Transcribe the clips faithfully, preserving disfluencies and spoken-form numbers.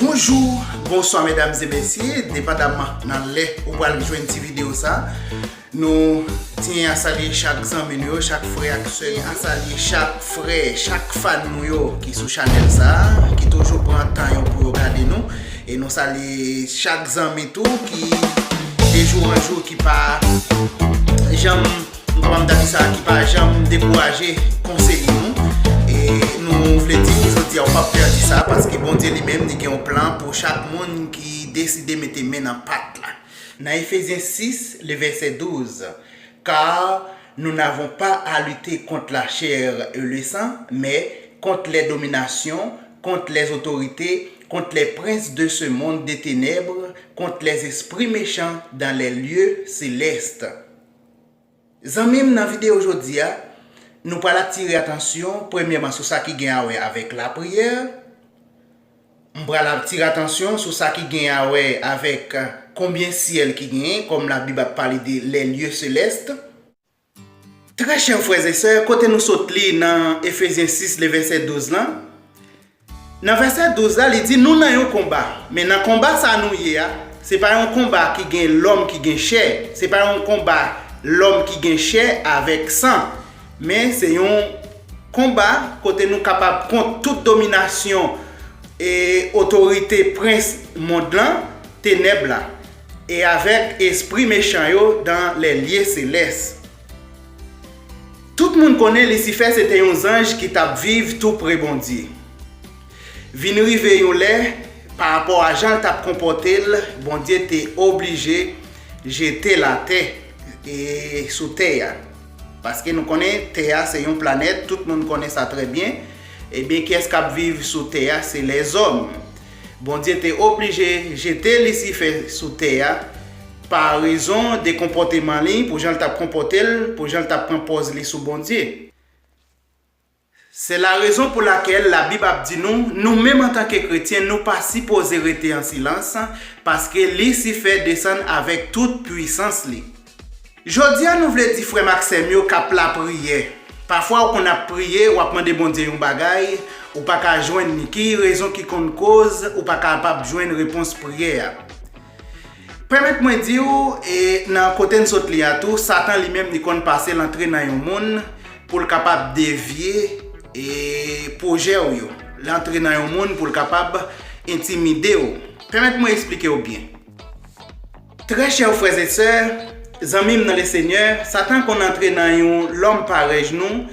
Bonjou, bonswa medam e mesye, depandaman nan lè ou pral jwenn ti videyo sa. Nou tyen a salye chak zanmi nou yo, chak frè ak sè, a salye chak frè, chak fan nou yo ki sou chanèl sa, ki toujou pran tan yo pou yo gade nou. E nou salye chak zanmi tou ki de jou an jou ki pa janm, nou kapab ta di sa, ki pa janm dekouraje konseye nou. E nou vle di jodi a ou p ap pèdi sa, paske Bondye li menm li gen yon plan pou chak moun ki deside mete men nan pat la. Nan Efezyen sis, le vèsè douz, car nous n'avons pas à lutter contre la chair et le sang, mais contre les dominations, contre les autorités, contre les princes de ce monde des ténèbres, contre les esprits méchants dans les lieux célestes. Zanmi m, nan videyo jodi a, nou pral atire atansyon premyèman sou sa ki gen a wè avèk lapriyè. M pral atire atansyon sou sa ki gen a wè avèk konbyen syèl ki genyen, kòm Labib ap pale de les lieux célestes. Trè chè frè e sè, kote nou sot li nan Efezyen sis, le vèsè douz lan, nan vèsè douz la, li di nou nan yon konba. Men nan konba sa nou ye a, se pa yon konba ki gen lòm ki gen chè, se pa yon konba lòm ki gen chè avèk san, men se yon konba kote nou kapab kont tout dominasyon e otorite prens mond lan, tenèb la, e avèk espri mechan yo dans les lieux célestes. Tout moun konnen Lisifè se te yon zanj ki t ap viv tou pre Bondye. Vin rive yon lè, pa rapò a jan l t ap konpòte l, Bondye te oblije jete l atè e sou tè a. Paske nou konnen tè a se yon planèt, tout moun konnen sa trè byen. Ebyen, kiyès k ap viv sou tè a? Se lèzòm. Bondye te oblije jete Lisifè sou tè a pa rezon de konpòteman li, pou jan l t ap konpòte l, pou jan l t ap pran pòz li sou Bondye. Se la rezon pou lakèl Labib ap di nou, nou menm antanke kretyen, nou pa sipoze rete an silans, paske Lisifè desann avèk tout pwisans li. Jodi a, nou vle di frè m ak sè m yo k ap lapriyè. Pafwa, ou konn ap priye, w ap mande Bondye yon bagay, ou pa ka jwenn li. Ki rezon ki konn koz ou pa kapab jwenn repons priyè a? Pèmèt mwen di w, e, nan kote n sot li a tou, Satan li menm li konn pase l antre nan yon moun pou l kapab devye, e, pwojè w yo. L antre nan yon moun pou l kapab entimide w. Pèmèt mwen eksplike w byen. Trè chè frè e sè, zanmi m nan Lesenyè, Satan konn antre nan yon lòm parèy nou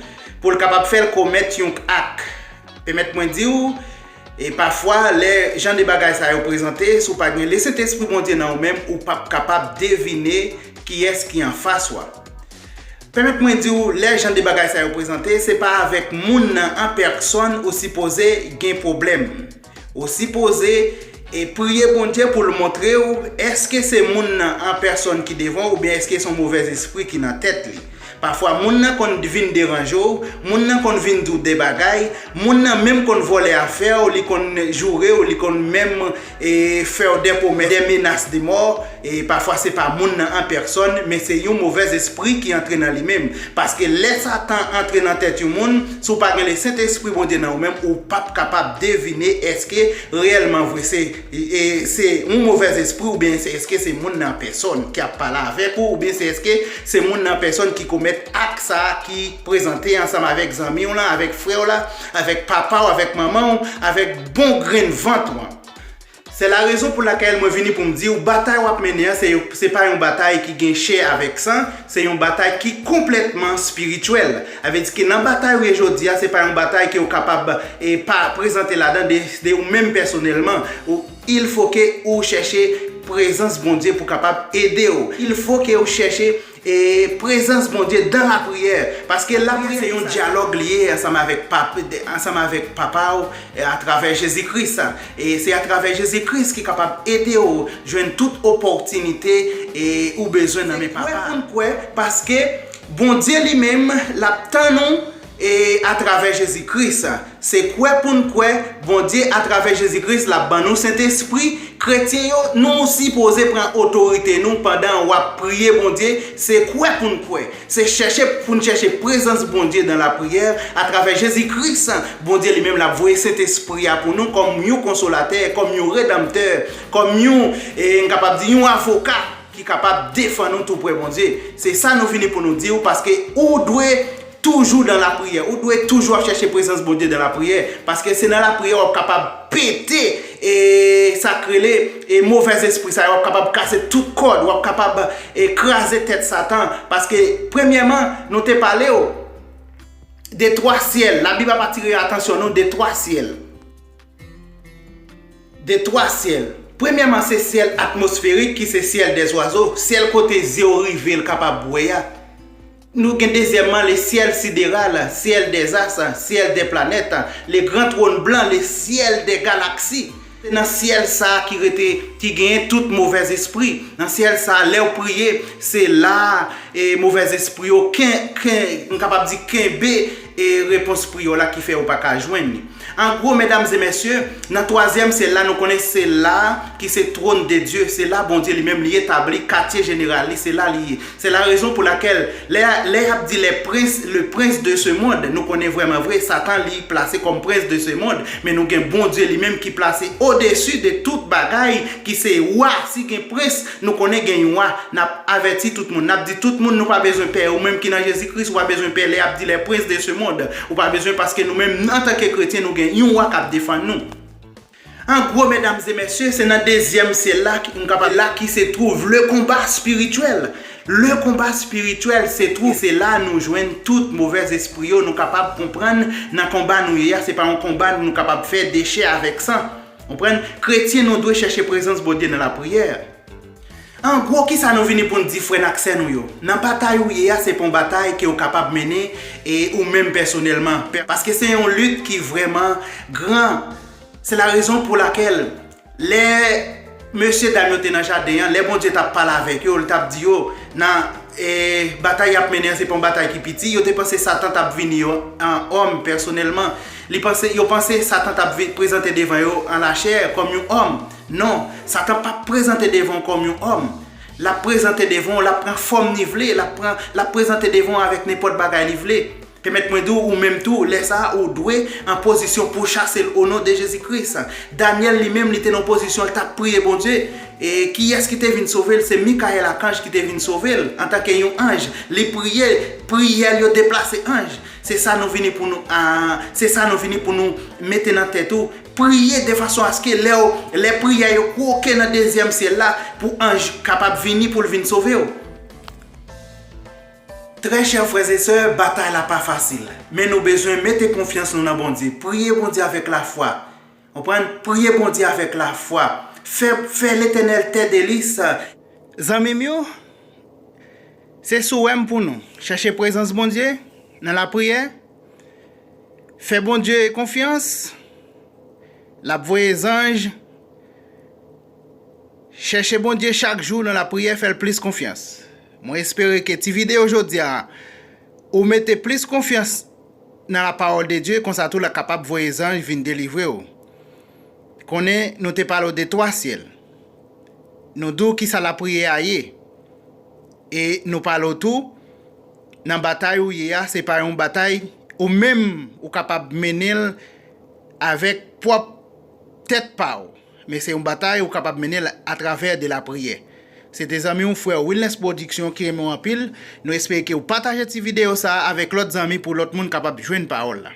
pou l kapab fè l komèt yon ak. Pèmèt mwen di w, e pafwa, lè jan de bagay sa yo prezante, si w pa gen Lesentespri Bondye nan ou menm, ou p ap kapab devine kiyès ki anfas ou a. Pèmèt mwen di w, lè jan de bagay sa yo prezante, se pa avèk moun nan an pèsòn ou sipoze gen pwoblèm. Ou sipoze, e, priye Bondye pou l montre w èske se moun nan an pèsòn ki devan w oubyen èske se yon movèzespri ki nan tèt li. Pafwa, moun nan konn vin deranje w, moun nan konn vin di w de bagay, moun nan menm konn vòlè afè w, li konn joure w, li konn menm, e, fè w de pwomès, de menas de mò. E pafwa, se pa moun nan an pèsòn, men se yon movèzespri ki antre nan li menm. Paske lè Satan antre nan tèt yon moun, si w pa gen Lesentespri Bondye nan ou menm, ou p ap kapab devine èske reyèlman vre se, e, se yon movèzespri oubyen se, èske se moun nan an pèsòn ki ap pale avèk ou, oubyen se èske se moun nan an pèsòn ki komèt ak sa a ki prezante ansanm avèk zanmi w lan, avèk frè w la, avèk papa w, avèk manman w, avèk bon grenn vant ou an. Se la rezon pou lakèl mwen vini pou m di w, batay w ap mennen an, se, se pa yon batay ki gen chè avèk san, se yon batay ki konplètman espirityèl. Sa vle di ke nan batay ou ye jodi a, se pa yon batay ke w kapab, e, pa prezante ladan de, de ou menm pèsonèlman. Ou, il faut que ou chèche prezans Bondye pou kapab ede w. Il faut que ou chèche e prezans Bondye dan lapriyè, paske lapriyè se yon dyalòg li ye ansanm avèk pap-, ansanm avèk Papa w, e atravè Jezi Kris. E se atravè Jezi Kris ki kapab ede w jwenn tout opòtinite, e, ou bezwen nan men Papa. Kwè pou n kwè, paske Bondye li menm, l ap tann ou E atravè Jezi Kris, se kwè pou n kwè, Bondye atravè Jezi Kris l ap ban nou Sentespri. Kretyen yo, nou sipoze pran otorite nou pandan w ap priye Bondye, se kwè pou n kwè. Se chèche pou n chèche prezans Bondye dan lapriyè. Atravè Jezi Kris, Bondye li menm l ap voye Sentespri a pou nou kòm yon konsolatè, kòm yon redanmtè, kòm yon, e, m kapab di, yon avoka ki kapab defann ou tou prè Bondye. Se sa nou vini pou nou di w, paske ou dwe toujou dan lapriyè, ou dwe toujou ap chèche prezans Bondye dan lapriyè, paske se nan lapriyè w ap kapab pete, e, sa k rele, e, movèzespri sa yo, w ap kapab kase tout kòd, w ap kapab, e, kraze tèt Satan, paske premyèman, nou te pale w de twa syèl. Labib ap atire atansyon nou de twa syèl. De twa syèl. Premyèman, se syèl atmosferik ki se syèl dè zwazo, syèl kote zye w rive l kapab wè a. Nou gen dezyèmman le syèl sideral, syèl dè zas, syèl dè planèt, le gran twòn blan, le syèl dè galaksi. Se nan syèl sa a ki rete, ki genyen tout movèzespri. Nan syèl sa a, lè w priye, se la a, e, movèzespri yo ken, ken, m kapab di kenbe, e, repons priye w la ki fè yo pa ka jwenn li. An gwo, medam e mesye, nan twazyèm syèl la, nou konnen se la ki se twòn de Dye, se la Bondye li menm li etabli katye jeneral li, se la li ye. Se la rezon pou lakèl, lè, lè y ap di les princes, le prince de ce monde, nou konnen vrèman vre, Satan li plase kòm prens de ce monde, men nou gen Bondye li menm ki plase odesi de tout bagay, ki se wa. Si gen prens, nou konnen gen yon wa. N ap avèti tout moun, n ap di tout moun, nou pa bezwen pè. Ou menm ki nan Jezi Kris, ou pa bezwen pè lè y ap di les princes de ce monde. Ou pa bezwen, paske nou menm, antanke kretyen, nou gen yon wa k ap defann nou. An gwo, medam e mesye, se nan dezyèm syèl la, ki, m kapab, la ki se twouve le konba espirityèl. Le konba espirityèl se twouve, se la nou jwenn tout movèzespri yo, nou kapab konprann nan konba nou ye a, se pa yon konba nou kapab fè de chè avèk san. Konprann? Kretyen, nou dwe chèche prezans Bondye nan lapriyè. An gwo, kisa nou vini pou n di frè n ak sè nou yo? Nan batay ou ye a, se pa yon batay ke w kapab mennen e ou menm pèsonèlman. Pè-, paske se yon lit ki vrèman gran. Se la rezon pou lakèl, lè mesye dam yo te nan jaden an, lè Bondye t ap pale avèk yo, l t ap di yo, nan, e, batay y ap mennen an, se pa yon batay ki piti, yo te panse Satan t ap vini yo an òm pèsonèlman. Li panse, yo panse Satan t ap vi-, prezante devan yo an lachè, kòm yon òm. Non, Satan p ap prezante devan w kòm yon òm. L ap prezante devan w, l ap pran fòm li vle, l ap pran, l ap prezante devan w avèk nenpòt bagay li vle. Pèmèt mwen di w, ou menm tou, lè sa a, ou dwe an pozisyon pou chase l o non de Jezi Kris. Danyèl li menm, li te nan pozisyon, l t ap priye Bondye. E kiyès ki te vin sove l? Se Mikayèl akanj ki te vin sove l antanke yon anj. Li priye, priyè l yo deplase anj. Se sa nou vini pou nou, a, se sa nou vini pou nou mete nan tèt ou. Priye de fason aske lè w, lè priyè yo kwoke nan dezyèm syèl la, pou anj kapab vini pou l vin sove w. Trè chè frè e sè, batay la pa fasil, men nou bezwen mete konfyans nou nan Bondye. Priye Bondye avèk lafwa. Konprann? Priye Bondye avèk lafwa. Fè, fè Letènèl tè delis. Zanmi m yo, se sou wè m pou nou. Chèche prezans Bondye nan lapriyè. Fè Bondye konfyans. L ap voye zanj. Chèche Bondye chak jou nan lapriyè, fè l plis konfyans. Mwen espere ke ti videyo jodi a, ou mete plis konfyans nan lapawòl de Dye, konsa tou l ap kapab voye zanj vin delivre w. Konnen nou te pale w de twa syèl. Nou di w kisa lapriyè a ye. E nou pale w tou, nan batay ou ye a, se pa yon batay ou menm ou kapab mennen l avèk pwòp tèt pa w, men se yon batay ou kapab mennen l atravè de lapriyè. Se te zanmi w, frè Wilness Production ki renmen w anpil. Nou espere ke w pataje ti videyo sa a avèk lòt zanmi pou lòt moun kapab jwenn pawòl la.